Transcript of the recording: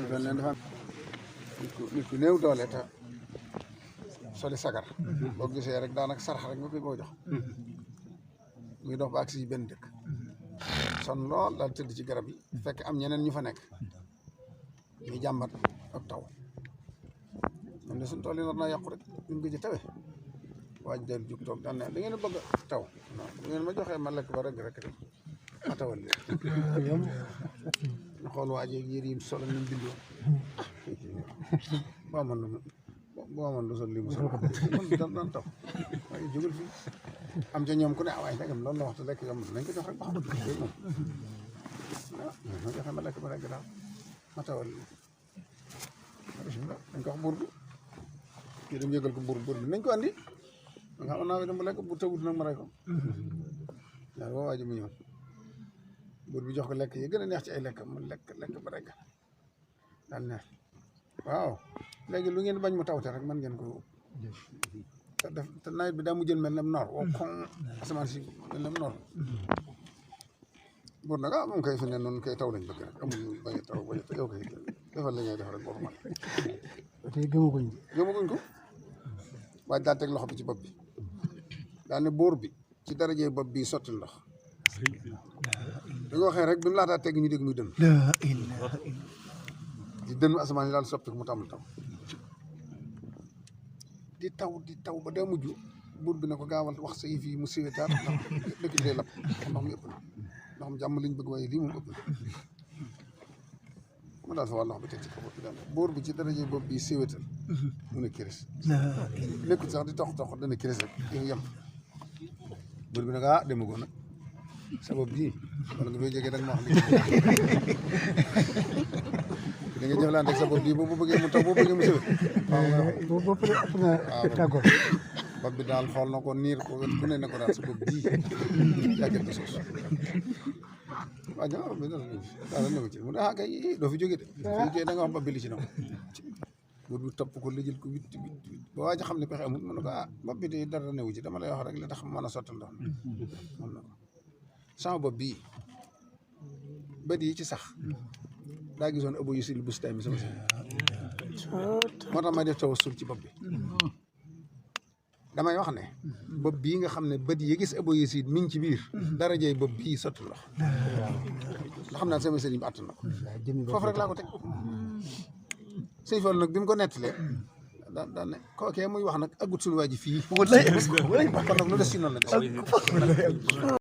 doon leen dafa nit ku néew doole te soli sagar boo gisee rek daanaka sarax rek nga koy boo jox muy dox ba agsi ci benn dëkk son lool daal tëdd ci garab yi fekk am ñeneen ñu fa nekk ñuy jàmbat ak taw man de suñu tool yi nar naa yàqu rek ñun ko ci tawe waaj del jug toog daan ne da ngeen a bëgg taw non da ngeen ma joxee ma lekk ba rek rek ma tawal leen ñu xool waaj yeeg yére yi solo ñu bindoo boo man lu sol li mu sol man daan taw waaye jógal fii am ca ñoom ku ne waaye ndegam loolu la waxtu lekk yomb nañ ko jox rek ba moom ma joxe ma lekk ba rek daal ma tawal bismillah dañ ko wax buur bi kii dem yëgal ko buur bi nañ ko andi nga xam naa dem lekk bu tawut nag ma rey ko waaw boo waaji mu ñëw buur bi jox ko lekk yi gën a neex ci ay lekk mu lekk ba rek daal neex waaw léegi lu ngeen bañ mu tawte rek man ngeen ko te nawet bi daa mu jël mel ne noor wow kon asamaan si mel ne noor buur nag moom kay fi ne noonu kay taw lañ bëgg rek amul bañ a taw bañ a yow kay defal la ngay def rek boobu man te gëmaguñ ko waaye daal teg loxo bi ci bopp bi daal ne buur bi ci darajee bopp bi sotti ndox da nga waxee rek bi mu laataa teg ñu dégg muy dënn di dënnu asamaan yi daal soppi mu tàmbali taw di taw ba daa mujj buur bi ne ko gaawal wax sa yëf yi mu siwetaat ndax dëkk bi day lapp ndox mi ëpp na ndox mi jàmm liñ bëgg waaye lii moom ëpp na mu daal fa waa ndox bi teg ci kaw bopp bi daal buur bi ci daraje bopp bi siwetal mu ne kiris nekkul sax di tox dana kiris rek yow yem buur bi ne ko demagoo nag sa bopp bii wala nga fay jógee dag ma wax li da nga jëflante ak sa bopp bii boo bëggee mu taw boo bëggee mu siwet boo ëpp na tàggoo bopp bi daal xool na ko niir ko ku ne ko daal sa bopp bii yàggat na suuf waaw jaa bi daal newu ci mu ne kay doo fi jóge de fi da nga wax bopp bi li ci naw buur bi topp ko lijjal ko witt ba waa ji xam ne pexe amul mu ne ko bopp bi de dara newu ci dama lay wax rek la tax mën a sottal ndox mën na ko sama bopp bii bët yi ci sax daa gisoon Abu Yasid Bustami sama sëñ moo tax may def tawassul ci bopp bi damay wax ne bopp bii nga xam ne bët yi gis Abu Yasid mi ngi ci biir darajey bopp bii sotti ndox nga xam naa sama sëriñ bi àttan na ko foofu rek laa ko teg sëñ Fall nag bi mu ko nettalee daan ne kookee muy wax nag aggut suñu waa ji fii kon nag lu des ci noonu la des